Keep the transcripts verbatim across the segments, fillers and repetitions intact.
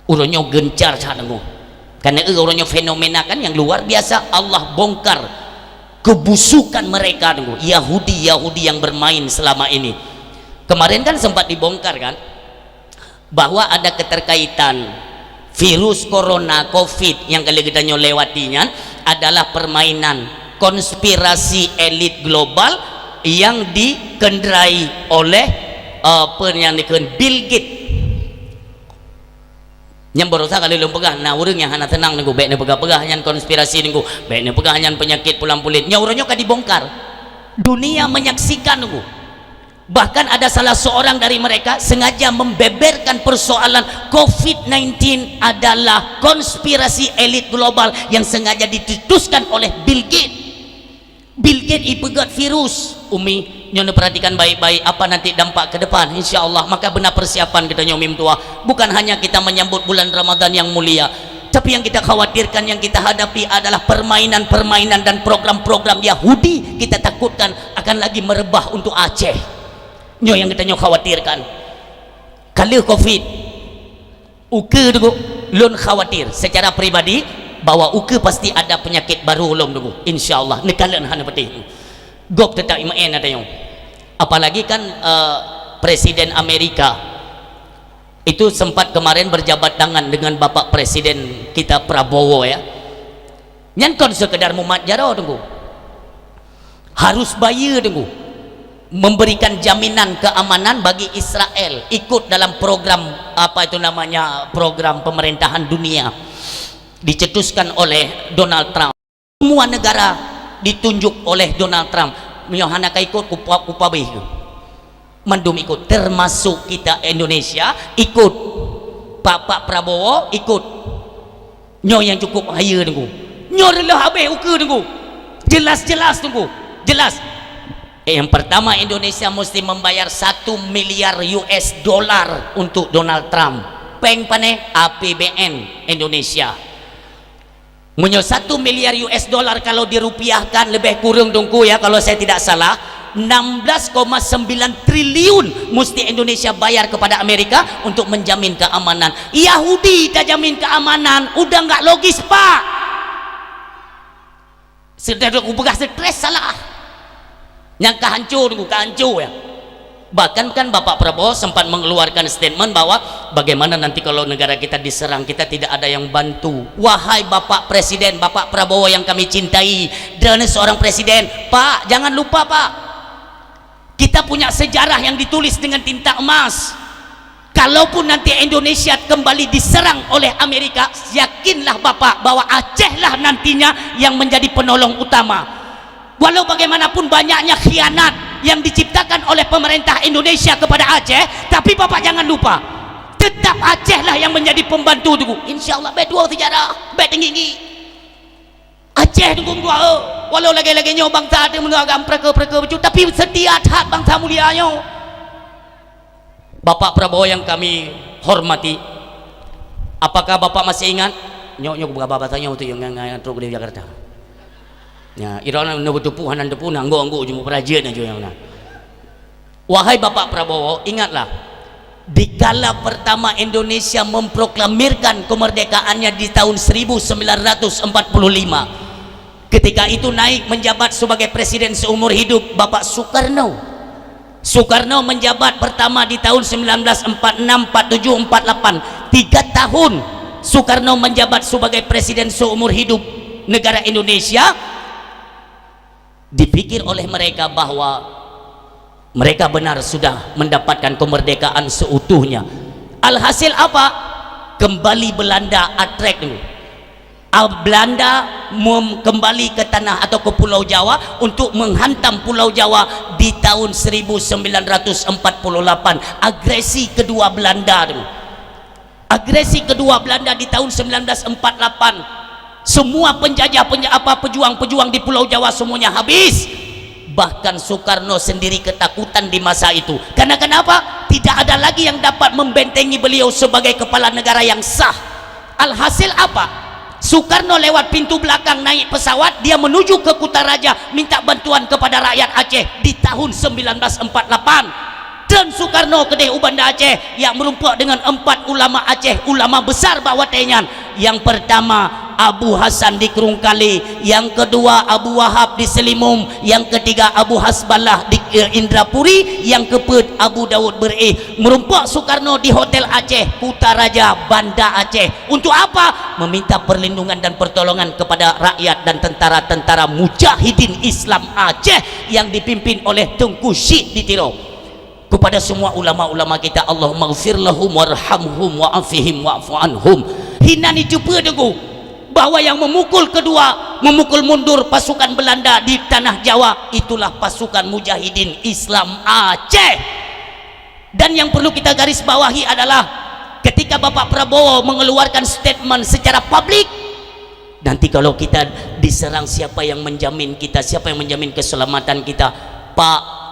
Uroe nyoe gencar that, Teungku. Karena, eh, uroe nyoe fenomena kan yang luar biasa. Allah bongkar kebusukan mereka, Teungku. Yahudi-Yahudi yang bermain selama ini. Kemarin kan sempat dibongkar kan, bahwa ada keterkaitan virus corona, covid, yang kali kita nyoe lewati nyan adalah permainan konspirasi elit global yang dikendarai oleh, eh, apa yang dikheun Bill Gates. Nyang barosa kali lôn peugah, na ureuëng nyang hana seunang, Teungku, bék neupeugah-peugah nyan konspirasi, Teungku, bék neupeugah nyan peunyakét pulang pulet. Nyoe uroe nyoe ka dibongkar. Dunia menyaksikan, Teungku. Bahkan ada salah seorang dari mereka sengaja membeberkan persoalan covid sembilan belas adalah konspirasi elit global yang sengaja dicetuskan oleh Bill Gates. Bill Gates ipeugét virus. Umi, nyoe neuperhatikan baik-baik apa nanti dampak ke depan, insya Allah. Maka beuna persiapan kita nyoe, Umi meutuah. Bukan hanya kita menyambut bulan Ramadan yang mulia, tapi yang kita khawatirkan, yang kita hadapi adalah permainan-permainan dan program-program Yahudi kita takutkan akan lagi merebah untuk Aceh. Nyoe yang kita nyoe khawatirkan. Ka lheueh covid, ukeue, Teungku, lôn khawatir secara pribadi bahwa ukeue pasti ada penyakit baru lom, Teungku. Insya Allah, neukalon hana peutih. Gob teutap imeu'en ata nyoe. Apalagi kan, eh, Presiden Amerika itu sempat kemarin berjabat tangan dengan Bapak Presiden kita Prabowo, ya. Nyan kon sekedar mumat jaroe, Teungku. Harus bayeue, Teungku. Memberikan jaminan keamanan bagi Israel ikut dalam program, apa itu namanya, program pemerintahan dunia dicetuskan oleh Donald Trump. Semua negara ditunjuk oleh Donald Trump. Meunyoe hana ka ikut, kupa-, kupabeh. Mandum ikut, termasuk kita Indonesia ikut. Pak, Pak Prabowo ikut. Nyoe nyang cukup bahaya, Teungku. Nyoe reuloh habéh ukeue, Teungku. Jelas-jelas, Teungku. Jelas. Eh, yang pertama, Indonesia mesti membayar satu miliar U S dollar untuk Donald Trump. Péng pané? A P B N Indonesia. Meunyoe satu miliar U S dollar kalau dirupiahkan lebih kurang, Teungku, ya, kalau saya tidak salah, enam belas koma sembilan triliun mesti Indonesia bayar kepada Amerika untuk menjamin keamanan. Yahudi tajamin keamanan, udah nggak logis, Pak. Sudah kupeugah stres salah. Nyang ka hancô, Teungku, ka hancô, ya. Bahkan kan Bapak Prabowo sempat mengeluarkan statement bahwa bagaimana nanti kalau negara kita diserang, kita tidak ada yang bantu. Wahai Bapak Presiden, Bapak Prabowo yang kami cintai, dan seorang presiden, Pak, jangan lupa, Pak. Kita punya sejarah yang ditulis dengan tinta emas. Kalaupun nanti Indonesia kembali diserang oleh Amerika, yakinlah Bapak bahwa Aceh lah nantinya yang menjadi penolong utama. Walau bagaimanapun banyaknya khianat yang diciptakan oleh pemerintah Indonesia kepada Aceh, tapi Bapak jangan lupa, tetap Aceh lah yang menjadi pembantu, Teungku. Insya Allah, bék tuwo sejarah, bék teunggi-nggi. Aceh, Teungku, meutuah, eh. Walau lagée-lagée nyoe bansa teuh meutuah agam peureuke-peureuke bacut, tapi seutia that bansa mulia nyoe. Bapak Prabowo yang kami hormati, apakah Bapak masih ingat? Nyoe, nyoe, beugaba basa nyoe tu nyang, nyang, nyang trok di Jakarta. Ya, ira na beuteupeue hana teupeu, na anggô-anggô jumeupeurajeut na jih nyang na. Wahai Bapak Prabowo, ingatlah, dikala pertama Indonesia memproklamirkan kemerdekaannya di tahun seribu sembilan ratus empat puluh lima, ketika itu naik menjabat sebagai presiden seumur hidup Bapak Soekarno. Soekarno menjabat pertama di tahun sembilan belas empat enam, empat tujuh, empat delapan. Tiga tahun Soekarno menjabat sebagai presiden seumur hidup negara Indonesia. Dipikir oleh mereka bahwa mereka benar sudah mendapatkan kemerdekaan seutuhnya. Alhasil apa? Kembali Belanda attack dulu. Ah, Belanda mem-, kembali ke tanah atau ke Pulau Jawa untuk menghantam Pulau Jawa di tahun seribu sembilan ratus empat puluh delapan. Agresi kedua Belanda dulu. Agresi kedua Belanda di tahun sembilan belas empat delapan. Semua penjajah, penja-, apa, pejuang-pejuang di Pulau Jawa semuanya habis. Bahkan Soekarno sendiri ketakutan di masa itu. Karena kenapa? Tidak ada lagi yang dapat membentengi beliau sebagai kepala negara yang sah. Alhasil apa? Soekarno lewat pintu belakang naik pesawat, dia menuju ke Kutaraja minta bantuan kepada rakyat Aceh di tahun sembilan belas empat delapan. Tron Sukarno keudeh u Banda Aceh, nyang meurumpok deungon empat ulama Aceh, ulama besar bak watée nyan. Nyang peurtama Abu Hasan di Krueng Kalé, nyang keudua Abu Wahab di Seulimum, nyang keutiga Abu Hasballah di, eh, Indrapuri, nyang keupeuet Abu Daud Beureueh. Meurumpok Sukarno di Hotel Aceh, Kutaraja, Banda Aceh. Untuk apa? Meminta perlindungan dan pertolongan kepada rakyat dan tentara-tentara mujahidin Islam Aceh yang dipimpin oleh Teungku Syik di Tiro. Kepada semua ulama-ulama kita, Allahumma ghfir lahum warhamhum wa'afihim wa'fu anhum. Hina ni cuba dengu bahwa yang memukul kedua, memukul mundur pasukan Belanda di tanah Jawa, itulah pasukan mujahidin Islam Aceh. Dan yang perlu kita garis bawahi adalah ketika Bapak Prabowo mengeluarkan statement secara publik, nanti kalau kita diserang, siapa yang menjamin kita, siapa yang menjamin keselamatan kita? Pak,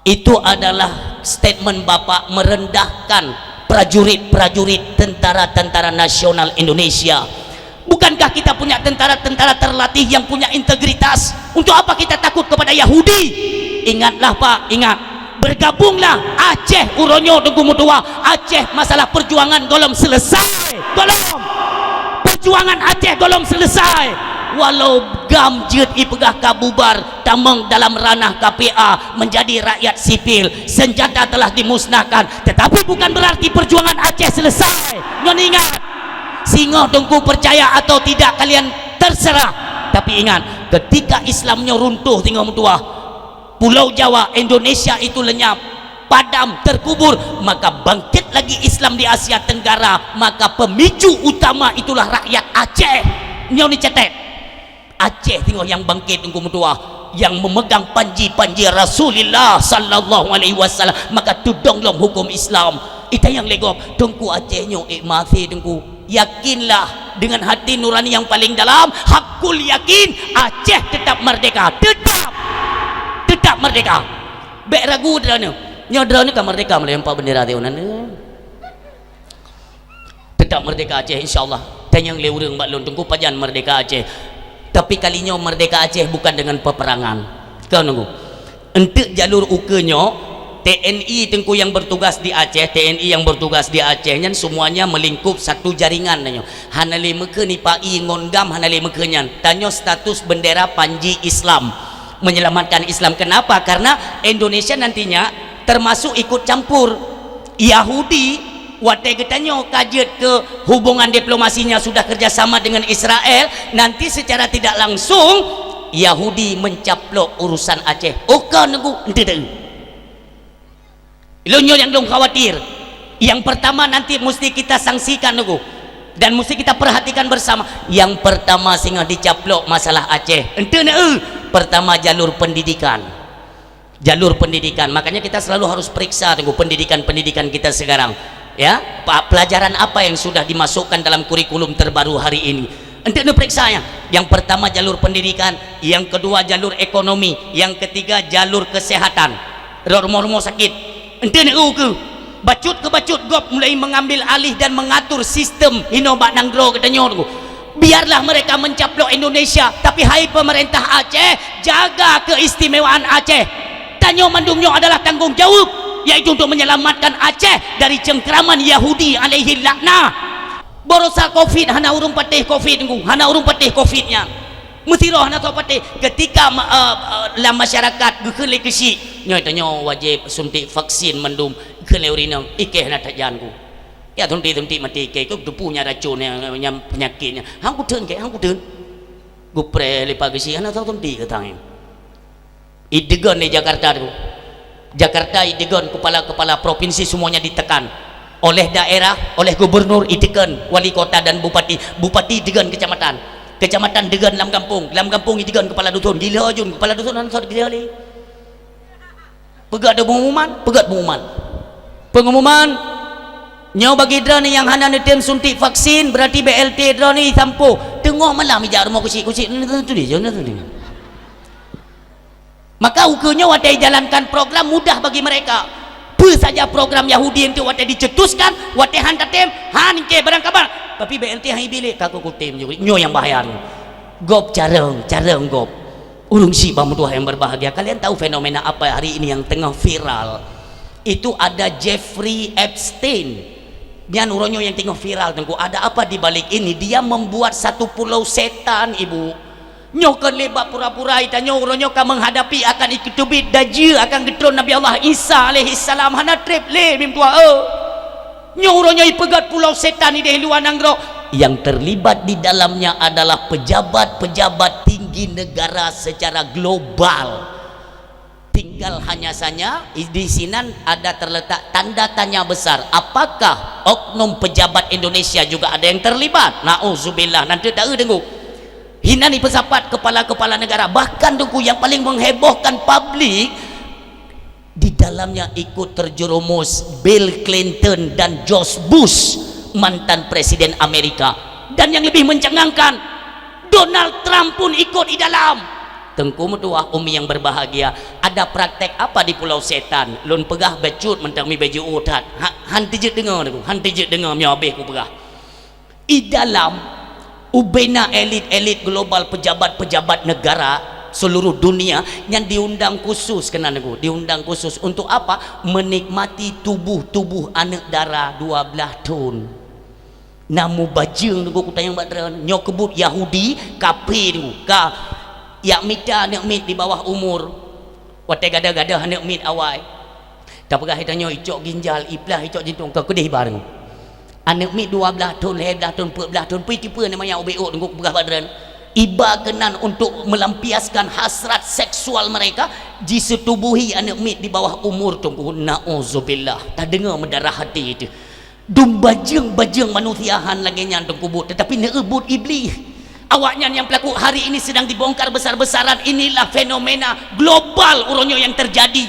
itu adalah statement Bapak merendahkan prajurit-prajurit Tentara-Tentara Nasional Indonesia. Bukankah kita punya tentara-tentara terlatih yang punya integritas? Untuk apa kita takut kepada Yahudi? Ingatlah, Pak, ingat. Bergabunglah Aceh uroe nyoe, Teungku meutuah. Aceh masalah perjuangan golom selesai. Golom. Perjuangan Aceh golom selesai. Walau GAM jeuet ipeugah ka bubar, tamong dalam ranah K P A, menjadi rakyat sipil, senjata telah dimusnahkan, tetapi bukan berarti perjuangan Aceh selesai. Ngon ingat, singoh Teungku percaya atau tidak kalian terserah. Tapi ingat, ketika Islam nyoe runtuh singoh meutuah, Pulau Jawa, Indonesia itu lenyap, padam, terkubur, maka bangkit lagi Islam di Asia Tenggara, maka pemicu utama itulah rakyat Aceh. Nyoe ni cetek. Aceh singoh nyang bangkit Teungku meutuah, nyang memegang panji-panji Rasulullah sallallahu alaihi wasallam, maka tudong lom hukum Islam. Itanyong lé gob, Teungku Aceh nyoe ék maté Teungku. Yakinlah dengan hati nurani yang paling dalam, hakul yakin, Aceh tetap merdeka, tetap, tetap merdeka. Bék ragu droeneuh. Nyoe droeneuh ka merdeka meulayan pat bendera teuh nan. Tetap merdeka Aceh, insya Allah. Tanyong lé ureuëng bak lôn, Teungku, pajan merdeka Aceh. Tapi kali nyoe merdeka Aceh bukan dengan peperangan. Kau nunggu. Enteuk jalur ukeue nyoe, T N I Teungku yang bertugas di Aceh, T N I yang bertugas di Aceh nyan semuanya melingkup satu jaringan nyoe. Hana lé meukheun I P A I ngon GAM, hana lé meukheun nyan. Tanyoe status bendera panji Islam. Menyelamatkan Islam. Kenapa? Karena Indonesia nantinya termasuk ikut campur. Yahudi, watée geutanyoe ka jeuet keu hubungan diplomasinya sudah kerjasama dengan Israel, nanti secara tidak langsung Yahudi mencaplok urusan Aceh. Oh, kon Teungku, ente teu. Lôn nyoe nyang lôn khawatir. Yang pertama nanti mesti kita sangsikan Teungku. Dan mesti kita perhatikan bersama. Yang pertama singoh dicaplok masalah Aceh. Ente neu, pertama jalur pendidikan. Jalur pendidikan. Makanya kita selalu harus periksa Teungku pendidikan-pendidikan kita sekarang. Ya, pa- pelajaran apa yang sudah dimasukkan dalam kurikulum terbaru hari ini? Ente neuperiksa ya. Yang pertama jalur pendidikan, yang kedua jalur ekonomi, yang ketiga jalur kesehatan. Ro- Rumoh-rumoh sakit. Ente neu keu bacut keu bacut gob mulai mengambil alih dan mengatur sistem inoe bak nanggroe geutanyoe Teungku. Biarlah mereka mencaplok Indonesia, tapi hai pemerintah Aceh, jaga keistimewaan Aceh. Tanyoe mandum nyoe adalah tanggung jawab, yaitu untuk menyelamatkan Aceh dari cengkraman Yahudi alaihi laknah. Barosa covid hana ureuëng patéh covid Teungku, hana ureuëng patéh covid nyan. Meusiroh hana soe patéh. Ketika ma- eh, eh, lam masyarakat geukheun lé keuchik, nyoe tanyoe wajéb suntik vaksin mandum, kheun lé ureuëng inong, ikeh hana that jan Teungku. Ya suntik-suntik maté ikeh, keu teupeue nyan racun nyan, nyan peunyakét nyan. Han kutheun keh, han kutheun. Geupreh lé Pak Geuchik, hana soe suntik keu tangai. Idegon di Jakarta Teungku. Jakarta idegon kepala-kepala provinsi semuanya ditekan. Oleh daerah, oleh gubernur idegon wali kota dan bupati. Bupati idegon kecamatan. Kecamatan idegon lam gampông. Lam gampông idegon kepala dusun. Gila jun kepala dusun hana soe gila lé. Peugah ada pengumuman, peugah pengumuman. Pengumuman, nyoe bagi droeneuh nyang hana neutem suntik vaksin, berarti B L T droeneuh disampôh. Teungoh malam ijak rumoh keuchik-keuchik, tu dia, tu dia. Maka ukeue nyoe watée jalankan program mudah bagi mereka. Peue saja program Yahudi enteuk watée dicetuskan, watée han tatem, han keh barang kaban. Tapi B L T han ibilek, ka kutem nyoe nyang bahaya nyoe. Gob carông, carông gob. Ureuëng syiek bak meutuah yang berbahagia, kalian tahu fenomena apa hari ini yang tengah viral? Itu ada Jeffrey Epstein. Nyan uroe nyoe nyang teungoh viral, Teungku. Ada apa di balik ini? Dia membuat satu pulau setan, Ibu. Nyoe kon lé bak pura-pura, tanyoe uroe nyoe ka menghadapi akan ikutubit dajjal akan geutron Nabi Allah Isa alaihissalam. Hana treb lé mim tuha, eh. Nyoe uroe nyoe ipeugét pulau setan idéh luwa nanggroe. Yang terlibat di dalamnya adalah pejabat-pejabat tinggi negara secara global. Tinggal hanya saja, di sinan ada terletak tanda tanya besar. Apakah oknum pejabat Indonesia juga ada yang terlibat? Nauzubillah, nanti tak deungo. Hinan ipeusapat kepala-kepala negara. Bahkan, Teungku, yang paling menghebohkan publik, di dalamnya ikut terjerumus Bill Clinton dan George Bush, mantan presiden Amerika. Dan yang lebih mencengangkan, Donald Trump pun ikut di dalam. Teungku meutuah, umi yang berbahagia, ada praktek apa di Pulau Setan? Lôn peugah bacut mantong mi baju utat. Ha, han tijeuet deungoe, Teungku. Han tijeuet deungoe, meuabéh kupeugah. I dalam, ubena elit-elit global, pejabat-pejabat negara seluruh dunia, nyan diundang khusus keunan, Teungku. Diundang khusus untuk apa? Menikmati tubuh-tubuh aneuk dara dua blaih thon. Na mubajeueng, Teungku, kutanyong bak droeneuh. Nyoe keubuet Yahudi, kafé, Teungku. Ka yak mita aneuk miet di bawah umur. Watée gadôh-gadôh aneuk miet awai. Tapeugah tanyoe icok ginjal, iplah icok jintong, ka keudeh iba, Teungku. Aneuk miet dua blaih thon, lhée blaih thon, peuet blaih thon, peue tipe nama nyang ubé ôt, Teungku, peugah bak droeneuh. Iba keunan untuk melampiaskan hasrat seksual mereka, jisetubuhi aneuk miet di bawah umur, Teungku. Nauzubillah. Tadeungoe meudarah hati itu. Dum bajeueng-bajeueng manusia han lagée nyan, Teungku, buet, tetapi neubuet Iblih. Awaknyan nyang peulaku hari ini sedang dibongkar besar-besaran. Inilah fenomena global uroe nyoe nyang terjadi.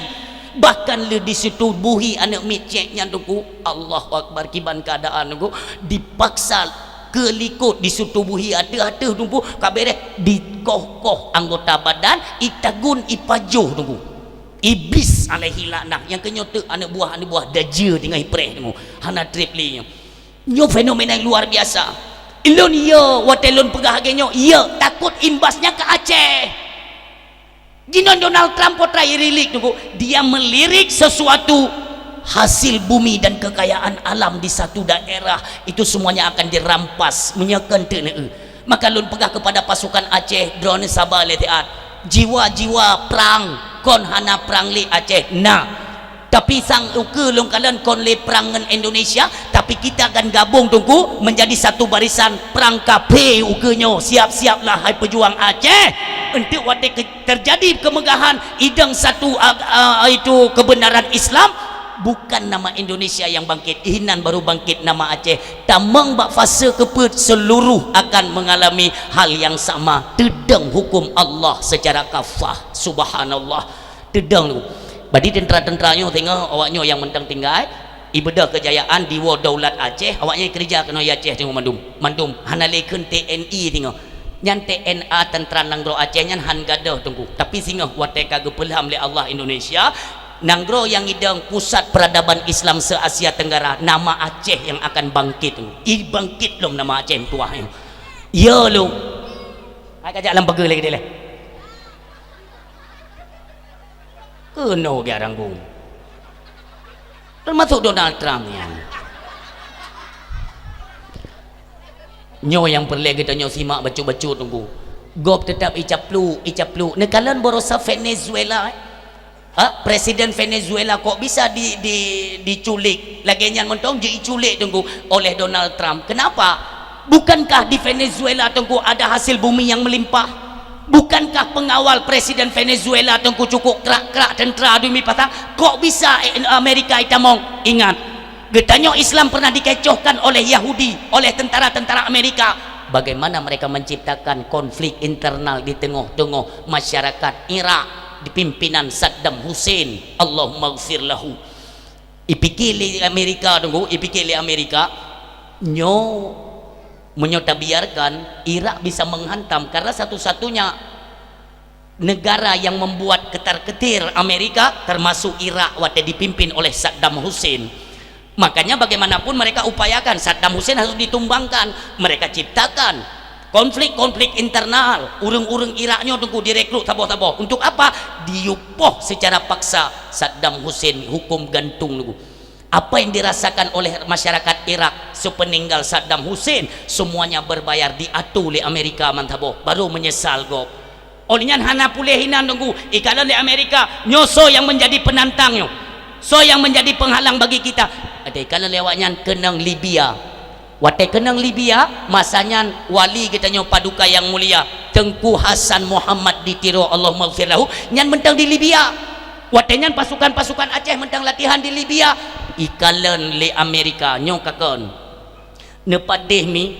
Bahkan lé disetubuhi aneuk miet cék nyan, Teungku. Allahu Akbar, kiban keadaan, Teungku. Dipaksa keulikot disetubuhi ateueh-ateueh, Teungku. Ka béréh dikoh-koh anggota badan, itagun ipajoh, Teungku. Iblis alaihi laknah, nyang keunyoe teuk aneuk buah, aneuk buah dajjal teungoh ipreh, Teungku. Hana treb lé nyoe. Nyoe fenomena yang luar biasa. Lôn, ya, watée lôn peugah lagée nyoe, ya, takot imbasnya ke Aceh. Jinoe Donald Trump potra irilik, Teungku. Dia melirik sesuatu hasil bumi dan kekayaan alam di satu daerah. Itu semuanya akan dirampas, meunyoe kon teuneu. Maka lôn peugah kepada pasukan Aceh, droeneuh saba lé siat. Jiwa-jiwa prang, kon hana prang lé Aceh. Na. Tapi sang ukeue lôn kalon kon lé prang ngon Indonesia, tapi kita akan gabung, Teungku, menjadi satu barisan prang kafé ukeue nyoe. Siap-siaplah, hai pejuang Aceh. Enteuk watée ke-, terjadi kemegahan, idong satu, a, a, itu kebenaran Islam, bukan nama Indonesia yang bangkit, inan baru bangkit nama Aceh. Tamong bak fase keupeuet, seluruh akan mengalami hal yang sama. Teudong hukum Allah secara kafah. Subhanallah. Teudong tu. Badi tentara-tentara nyoe teungoh awak nyoe nyang mantong tinggai, ibeudôh keujayaan diwoe daulat Aceh, awak nyan keureuja keunoe di Aceh teungoh mandum. Mandum hana lé kheun T N I teungoh. Nyan T N A, tentara nanggroe Aceh nyan han gadôh, Teungku. Tapi singoh watée ka geupeulham lé Allah Indonesia, nanggroe nyang idong pusat peradaban Islam se-Asia Tenggara, nama Aceh yang akan bangkit, Teungku. I bangkit lom nama Aceh meutuwah nyoe. Yo lom. Hai ka jak lam pageue lé keudeh lé. Keunoe geuranggong. Termasuk Donald Trump nyan. Nyoe nyang peureulée geutanyoe simak bacut-bacut, Teungku. Gob teutap icaplok, icaplok. Neukalon baroesa Venezuela, eh? Ha? Presiden Venezuela kok bisa di, di, diculik? Lagée nyan mantong jiculik, Teungku, oleh Donald Trump. Kenapa? Bukankah di Venezuela, Teungku, ada hasil bumi yang melimpah? Bukankah pengawal Presiden Venezuela, Teungku, cukup krak-krak tentara di umi patah? Kok bisa, eh, Amerika itamong? Ingat, geutanyoe Islam pernah dikecohkan oleh Yahudi, oleh tentara-tentara Amerika. Bagaimana mereka menciptakan konflik internal di tengah-tengah masyarakat Irak di pimpinan Saddam Hussein? Allahummaghfir lahu. Ipike lé Amerika, Teungku, ipike lé Amerika, nyoe, meunyoe tabiarkan, Irak bisa menghantam, karena satu-satunya negara yang membuat ketar-ketir Amerika, termasuk Irak, watée dipimpin oleh Saddam Hussein. Makanya, bagaimanapun mereka upayakan, Saddam Hussein harus ditumbangkan. Mereka ciptakan Konflik-konflik internal, ureuëng-ureuëng Irak nyoe Teungku direkrut saboh-saboh. Untuk apa? Diyupoh secara paksa Saddam Hussein, hukum gantung Teungku. Apa yang dirasakan oleh masyarakat Irak sepeninggal Saddam Hussein, semuanya berbayar, diatur lé Amerika mantap boh, baru menyesal gob. Oleh nyan hana puléh inan Teungku, ikalon lé Amerika, nyoe soe yang menjadi penantang nyoe? Soe yang menjadi penghalang bagi kita? Ada ikalon lé awak nyan keunong Libya. Watée keunong Libya, masa nyan wali geutanyoe paduka yang mulia, Teungku Hasan Muhammad di Tiro, Allahumma ghfir lahu, nyan mantong di Libya. Watée nyan pasukan-pasukan Aceh mantong latihan di Libya, ikalon lé Amerika nyoe kakon. Neupatéh mi,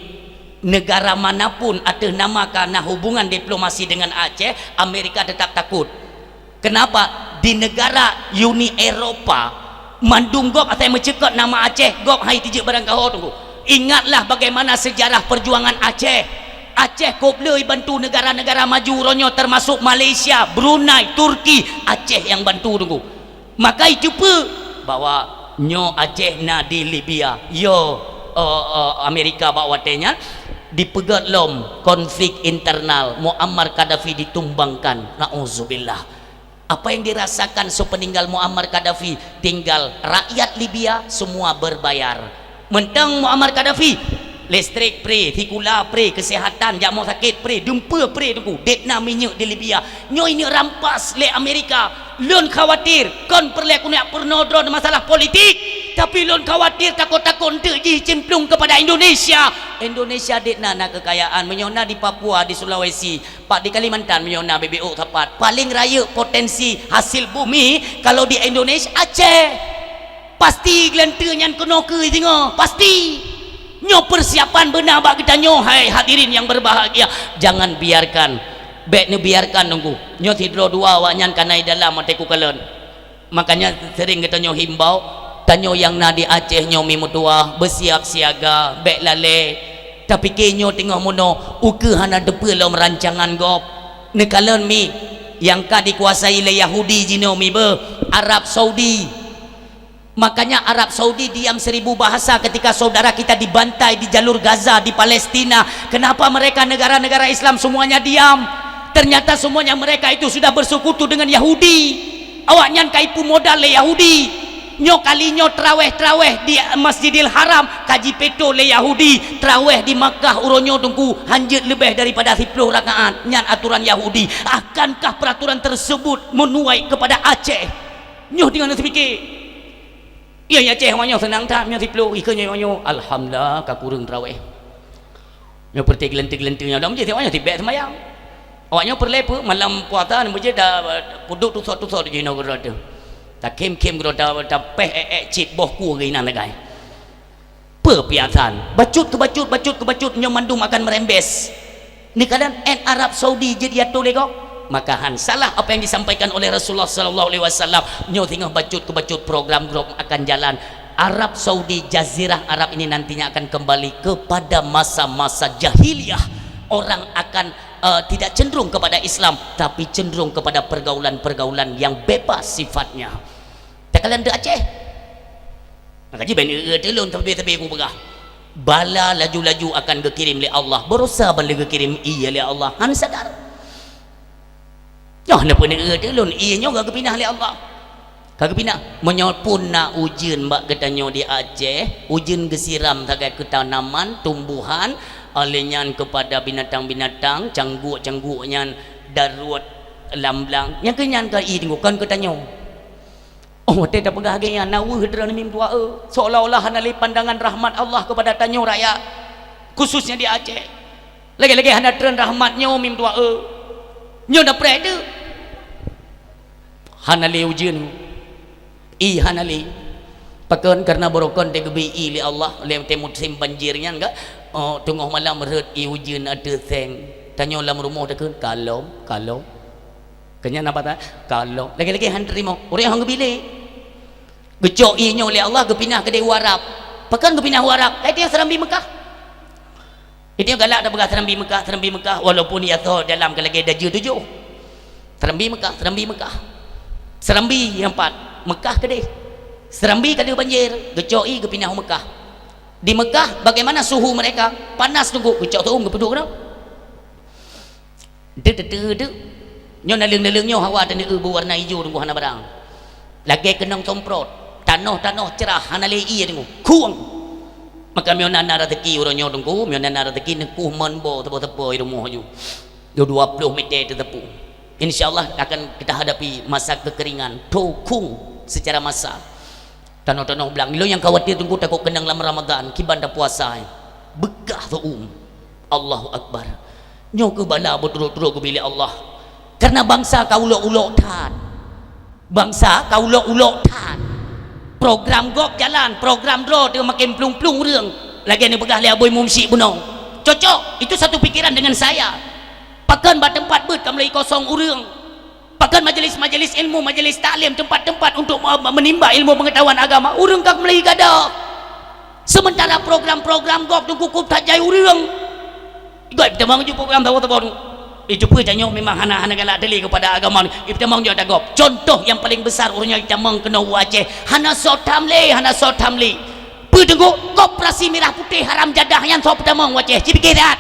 negara manapun ateueh nama ka na hubungan diplomasi dengan Aceh, Amerika tetap takut. Kenapa? Di negara Uni Eropa, mandum gob asai meuceukeut nama Aceh, gob hai tijeuet barang kaho Teungku. Ingatlah bagaimana sejarah perjuangan Aceh. Aceh kop le ibantu negara-negara maju uroe nyoe, termasuk Malaysia, Brunei, Turki, Aceh yang bantu Teungku. Maka iteupeue bahwa nyoe Aceh na di Libya. Yo, eh, eh, Amerika bak watée nyan dipeugét lom konflik internal, Muammar Gaddafi ditumbangkan. Nauzubillah. Apa yang dirasakan sepeninggal Muammar Gaddafi? Tinggal rakyat Libya semua berbayar. Mantong Muammar Gaddafi, listrik free, sikula free, kesehatan, jak mo sakét free, dumpeue free Teungku. Dek na minyeuk di Libya. Nyoe ineuk rampas lé Amerika. Lôn khawatir, kon peureulée keuneuk peurunoe droe masalah politik, tapi lôn khawatir takot-takot eunteuk jih cemplung kepada Indonesia. Indonesia dek na, na kekayaan, meunyoe na di Papua, di Sulawesi, Pak, di Kalimantan meunyoe na bibit ôk sapat, paling rayeuk potensi hasil bumi kalau di Indonesia, Aceh. Pasti geulanteue nyan keunoe keu singoh, pasti. Nyoe persiapan beuna bak geutanyoe, hai hadirin yang berbahagia. Jangan biarkan, bék neubiarkan Teungku. Nyoe sidroe dua awak nyan ka na di dalam watée kukalon. Makanya sering geutanyoe himbau, tanyoe nyang na di Aceh nyoe mi meutuwah, beusiap siaga, bék lalée. Tapike nyoe teungoh meunoe, ukeue hana teupeue lom rancangan gob. Neukalon mi, nyang ka dikuasai lé Yahudi jinoe mi beuh, Arab Saudi. Makanya Arab Saudi diam seribu bahasa ketika saudara kita dibantai di jalur Gaza, di Palestina. Kenapa mereka negara-negara Islam semuanya diam? Ternyata semuanya mereka itu sudah bersekutu dengan Yahudi. Awaknyan ka ipeumodal lé Yahudi. Nyoe kali nyoe traweh-traweh di Masjidil Haram ka jipeutô lé Yahudi, traweh di Makkah uroe nyoe Teungku hanjeuet leubeh daripada siplôh rakaat. Nyan aturan Yahudi. Akankah peraturan tersebut menuai kepada Aceh? Nyoe deungon neuseupiké. Iya, iya, Aceh, awaknyoe seunang that, nyoe siplôh, ikeu nyoe, nyoe, alhamdulillah, ka kureueng traweh. Nyoe peureté geulanteue-geulanteue nyoe, lam jih, awaknyoe sibék seumayang. Awaknyoe peureulée peue, malam puasa, nyoe jih da, peuduek tusot-tusot jih nyoe keudroe teuh. Takhém-khém keudroe, ta, tapéh ék-ék cit boh ku geuh inan sagai. Peue piasan? Bacut keu bacut, bacut keu bacut, nyoe mandum akan meurembes. Neukalon 'et Arab Saudi jeuet jiatoe lé gob, maka han salah apa yang disampaikan oleh Rasulullah sallallahu alaihi wasallam. Nyoe singoh bacut keu bacut program gob akan jalan. Arab Saudi, Jazirah Arab ini nantinya akan kembali kepada masa-masa jahiliyah. Orang akan, eh, tidak cenderung kepada Islam, tapi cenderung kepada pergaulan-pergaulan yang bebas sifatnya. Takalon di Aceh. Maka jih bèk neueu-eu teulon, tapi-tapi kupeugah, bala laju-laju akan geukirém lé Allah. Baroesa ban lé geukirém ie lé Allah, hana sadar. Nyoe hana peuneue-eu teulon, ie nyoe ka geupinah lé Allah. Ka geupinah. Meunyoe pun na ujeuen bak geutanyoe di Aceh, ujeuen geusiram sagai keu tanaman, tumbuhan, alèh nyan keupada binatang-binatang, cangguk-cangguk nyan, daruet lam blang, nyang keu nyan ka ie teungku, kon keu tanyoe. Oh, watèe tapeugah lagèe nyan, na weueh droeneuh mim tuha, eh. Seolah-olah hana lé pandangan rahmat Allah kepada tanyoe rakyat, khususnya di Aceh. Lagèe-lagèe hana treun rahmat nyoe mim tuha, eh. Nyoe na preh teuh. Hana lé ujeuen. Ie hana lé. Pakon? Karena barokon teugeubri ie lé Allah, lé watèe musim banjir nyan ka, oh, teungoh malam rhot ie ujeuen ateueh seng. Tanyoe lam rumoh takheun, kalom, kalom. Keu nyan na bak ta-, kalom. Lagèe-lagèe han teurimong. Ureueng han geubri lé. Geucok ie nyoe lé Allah geupinah keudéh u Arab. Pakon geupinah u Arab? Hai tiang seurambi Meukah. Itu galak tapeugah seurambi Meukah, seurambi Meukah, walaupun ia tho dalam ka lagèe dajeu tujoh. Seurambi Meukah, seurambi Meukah. Seurambi nyang pat, Meukah keudéh. Seurambi ka deuh banjir, geucok ie geupinah u Meukah. Di Meukah, bagaimana suhu mereka? Panas teungku, geucok teuuem geupeuduek keunoe. Deuh, deuh, deuh, deuh. Nyoe naleueng-naleueng nyoe hawa teuneuk beuwarna ijo teungku hana barang. Lagèe keunong somprot. Tanoh-tanoh cerah hana lé ié teungku. Khueng. Maka meunyoe na, na rezeki uroe nyoe teungku, meunyoe na, na rezeki neukoh mon bo teupeu-teupeu i rumoh ju. Dua puluh meter teuteupeu. Insya Allah akan kita hadapi masa kekeringan. Tho khueng secara massal. Tanoh-tanoh blang. Ilôn nyang khawatir teungku takot keunong lam Ramadan, kiban tapuasa. Beukah teuum. Allahu Akbar. Nyoe keuh bala beuturot-turot geubri lé Allah. Karena bansa ka ulok-ulok that. Bansa ka ulok-ulok that. Program gob jalan, program droe teuh makin plueng-plueng ureueng. Lagèe neupeugah lé Abu Imum Syik bunoe. Cocok, itu satu pikiran dengan saya. Pakon bak teumpat beuet ka mulai kosong ureueng. Pakon majelis-majelis ilmu, majelis taklim, tempat-tempat untuk me-, menimba ilmu pengetahuan agama, ureueng ka mulai gadôh. Sementara program-program gob teungku kub that jai ureueng. Gob tamong ju program saboh-saboh. Ijeupeue tanyoe memang hana, hana galak teulie kepada agama ni. Itamong ju ata gob. Contoh yang paling besar ureueng nyang itamong keunoe u Aceh. Hana soe tham lé, hana soe tham lé. Peue teungku? Koperasi Merah Putih haram jadah nyan soe peutamong u Aceh. Cipike that.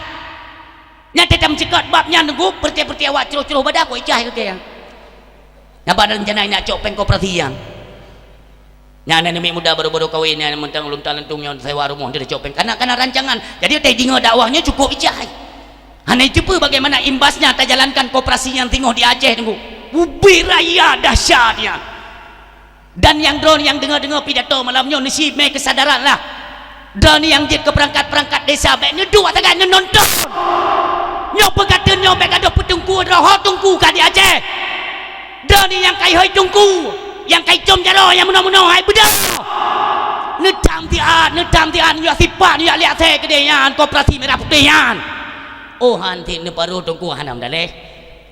Nyan teutam ceukat bab nyan teungku, peureuté-peureuté awak croh-croh badah kok icah keu kayang. Nyan bak rencana nak cok péng koperasi nyan. Nyan aneuk muda baru-baru kawin nyan mantong lonta-lantung nyoe sewa rumoh dia cok péng. Kana, kana rancangan. Jadi teuh deungoe dakwah nyoe cukup icah. Hana jiteupeue bagaimana imbasnya tajalankan koperasi nyang singoh di Aceh teungku. Ubé raya dahsyat nyan. Dan nyang droeneuh nyang deungoe-deungoe pidato malam nyoe neusie mé keusadaran lah. Droeneuh nyang jeuet keu peurangkat-peurangkat desa bèk neuduek sagai neunonton. Nyoe peukateun nyoe bèk gadôh peuteungku droe ho teungku ka di Aceh. Droeneuh nyang kai hôi teungku, nyang kai com jaroe nyang meunoe-meunoe hai beudôh. Neutam tiat, neutam tiat, neujak sipat, neujak liak asèe keudeh nyan, koperasi Merah Putih nyan. Oh han cit neuparoh teungku hana meudaleh.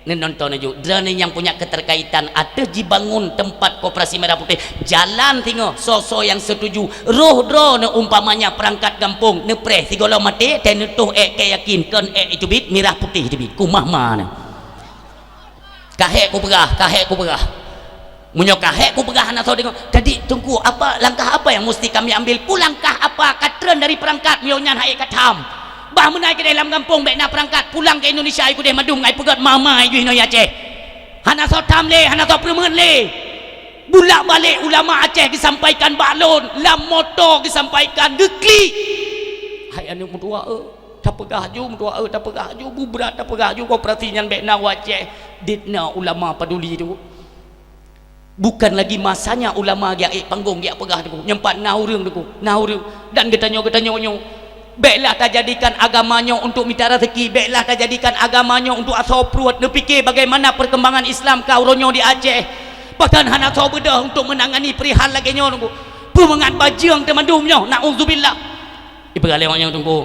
Neunonton aju, droeneuh nyang punya keterkaitan ateueh jibangun teumpat koperasi Merah Putih, jalan singoh, soe-soe nyang setuju, roh droeneuh umpamanya peurangkat gampông, neupreh sigohlom maté, teuh neutoh èk keu yakin, kon èk teubiet, Merah Putih teubiet, kumah ma nyan. Ka hék kupeugah, ka hék kupeugah. Meunyoe ka hék kupeugah hana soe deungoe, jadi teungku, apa, langkah apa yang mesti kami ambil? Peue langkah apa ka treun dari peurangkat meunyoe nyan han ék ka tham? Bah meunan keudeh lam gampông bèk na peurangkat, pulang keu Indonesia, i keudeh mandum ngai peugöt ma-ma i juih noe Aceh. Hana soe tham lé, hana soe peureumeun lé. Bulak-balik ulama Aceh geusampaikan bak lôn, lam moto geusampaikan, geuklik. Hai aneuk meutuah, eh, tapeugah ju meutuah, eh, tapeugah ju, bubrat tapeugah ju, koperasi nyan bèk na u Aceh. Dit na ulama paduli tu. Bukan lagi masanya ulama geujak ék panggong geujak peugah teungku. Nyan pat na ureueng teungku, na ureueng. Dan geutanyoe, geutanyoe nyoe, bèklah tajadikan agama nyoe untuk mita raseuki, bèklah tajadikan agama nyoe untuk asoe pruet, neupike bagaimana perkembangan Islam ka uroe nyoe di Aceh. Bahkan hana soe beudôh untuk menangani perihal lagèe nyoe teungku. Peumangat bajeueng teumandum nyoe, naudzubillah. Ipeugah lé awak nyan teungku,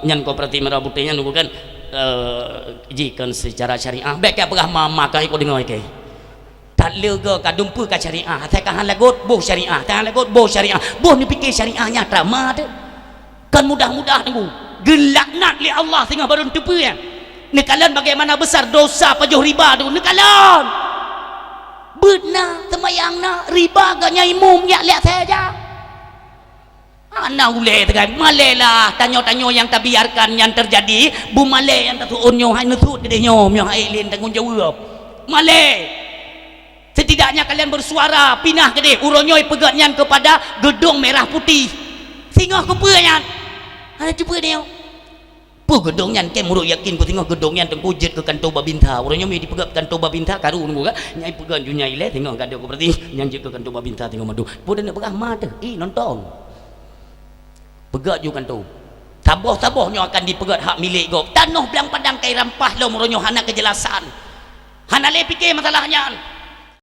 nyan koperasi Merah Putih nyan teungku kan, eh, jikheun secara syariah. Bèk ka peugah ma-ma ka iko deungoe keu. That leuga ka dumpeue ka syariah, asai ka han lagot boh syariah, ka han lagot boh syariah, boh neupike syariah nyan atra ma teuh. Kon mudah-mudah teungku, geulaknat lé Allah singoh barô neuteupeue nyan. Neukalon bagaimana besar dosa pajoh riba tu, neukalon. Beuet na, seumayang na, riba geuh nyan imum nyak liak saja. Hana ulèe teugai, malèe lah tanyoe-tanyoe nyang tabiarkan nyan teujadi, beumalèe nyang tasuon nyoe hai neusut keudeh nyoe, nyoe hai lé tanggong jaweueb. Malèe. Setidaknya kalian bersuara, pinah keudeh uroe nyoe peugöt nyan keupada Geudong Merah Putih. Singoh keupeue nyan? Hana teupeue nyoe. Peue geudong nyan, kèe meurok yakin ku singoh geudong nyan teungku jeuet keu kanto Babinsa. Uroe nyoe meujipeugöt kanto Babinsa karu teungku ka. Nyang ipeugöt ju nyang ilèe singoh ka deuh ku berarti nyan jeuet keu kanto Babinsa singoh mandum. Peue dan neuk peugah ma teuh, ih nonton. Peugöt ju kanto. Saboh-saboh nyoe akan dipeugöt hak milék gob. Tanoh Blang Padang ka irampah lom uroe nyoe hana keujelasan. Hana lé pike masalah nyan.